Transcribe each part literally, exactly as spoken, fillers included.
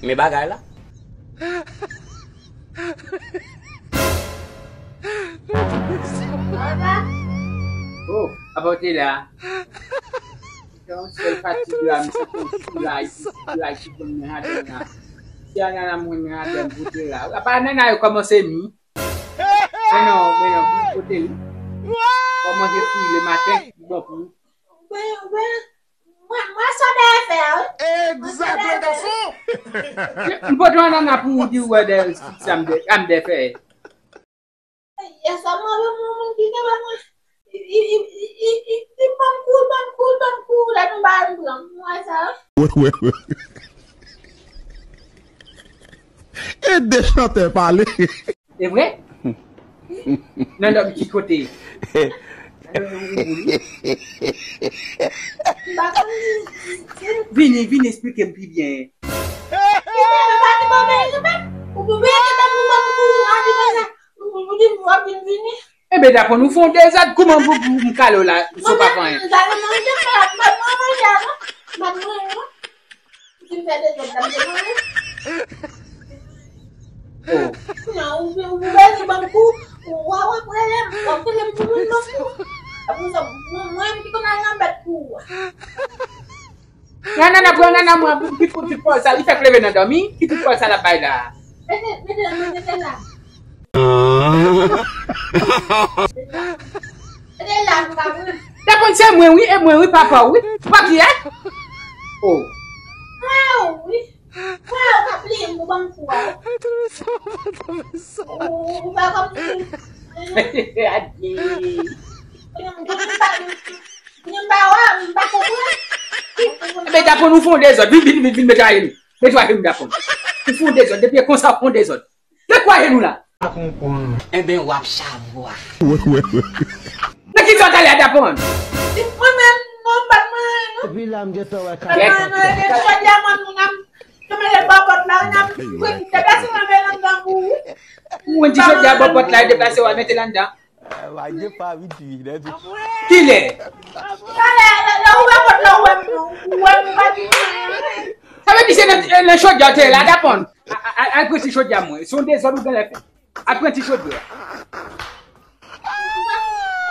Men bagay la. Oh, apa w te la? Yon sèl fatig la, m santi yon ti lay, ti lay ki pran mwen adan la. Ti anana mwen men adan m pote la. Apa anana yo kòmanse mi? Men non, men non, pou pote l. Kòmanse fwi le maten, bon pou. Mwen, mwen, mwen, mwen sa dèyè fè a, wi. Egzak, le gason. M pote yon anana pou ou di w wè dèyè sa m dè, sa m dèyè fè. Yè swa mwen, mwen, mwen, moun ki te wè mwen. Li, li, li, li, li, li ban m kou, li ban m kou, li ban m kou, lè nou ba m pran. Mwen sa. Wi, wi, wi. E de chantè pale. E vre? Nan lòm ki kote? Vini, vini, esplike m pi byen. Enben, dapò nou fè yon dezòd, kouman pou, pou m kale w la, si w pa fè anyen? Oh. Nan, nan, nan, pran nan, nan, mwen, ki fout ti pòz sa, li fèk leve nan dòmi, ki ti pòz sa l ap bay la. Mete, mete, mete la. Mete la, nou ka pran. Dapò se mwen, wi, e mwen, wi, papa, wi. Ou pa ki, eh? Oh. Mwen, wi. Mwen, ou ka pliye m pou ban m kou a. Ou, ou pa kòm si. Adye. Mwen, mwen, mwen, mwen, mwen pa wè, m pa konprann. Enben, dapò nou fè yon dezòd. Vin, vin, vin, vin, mete ajenou. Mete ajenou, dapò. Ou fè yon dezòd. Depi konsa, ou fè yon dezòd. Mete ajenou la. Pa konprann. Enben, w ap chavwa. Wi, wi, wi. Men ki sa w t ale a, dapò? Mwen menm, non, m pa t manyen, non. Epi la, m gentan wè kaka. Jodi a, mwen, moun ap, te mele bò pòt la, n ap, deplase nan veye anndan pou ou. Ou wè ti jodi a bò pòt la, deplase w al mete l anndan. Kilè? Talè, lè, lè, lè ou wè pòt la, ou wè m, ou wè m pa di anyen. Sa vle di se nan, nan chodyè w te ye la, dapò. A, a, a, al pran ti chodyè a mwen. Se yon dezòd ou genlè fè. Al pran ti chodyè a.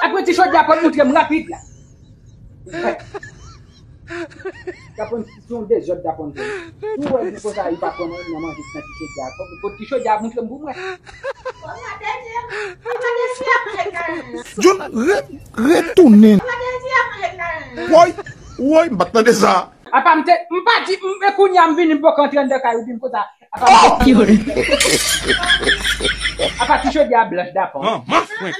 Al pran ti chodyè a pou w montre m rapid la. Dapò, se yon dezòd, dapò. Ou wè, di konsa, li pa pran nan manje nan ti chodyè a. Kot, kot ti chodyè a, montre m pou mwen. John, re-, retounen. Woy, woy, m pa t tande sa. Apa m te, m pa di, m, e kounye a m vini, m poko antre anndan kay ou di m konsa. Apa m te, apa ti chodyè a blanch, dapò. Manman frenk.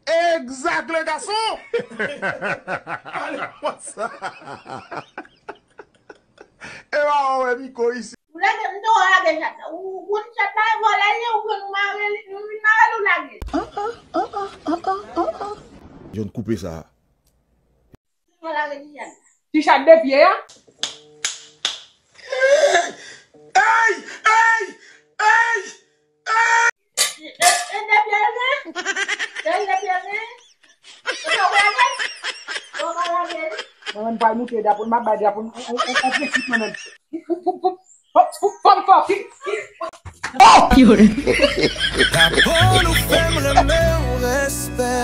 Egzak, le gason. Ale konsa. E pa wè Miko isi. Ou lage m tou, ou lage chat la. Ou konn chat la, vòlè li, ou konn ou mare li, ou vin mare l, ou lage l. An, an, an, an, an, an, an, an. John, koupe sa. Ou lage ti chat la. Ti chat de pye a? Ey! Ey! Ey! Ey! Mwen menm pral moute dapò, m ap bay dapò, on, on, on, on prensip mwen menm. Dapò nou fè m renmen w, respè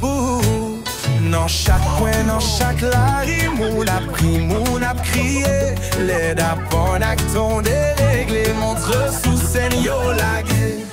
pou ou. Nan chak kwen, nan chak lari, moun ap ri, moun ap kriye. Lè dapò n ak ton deregle, montre sou sèn yo lage.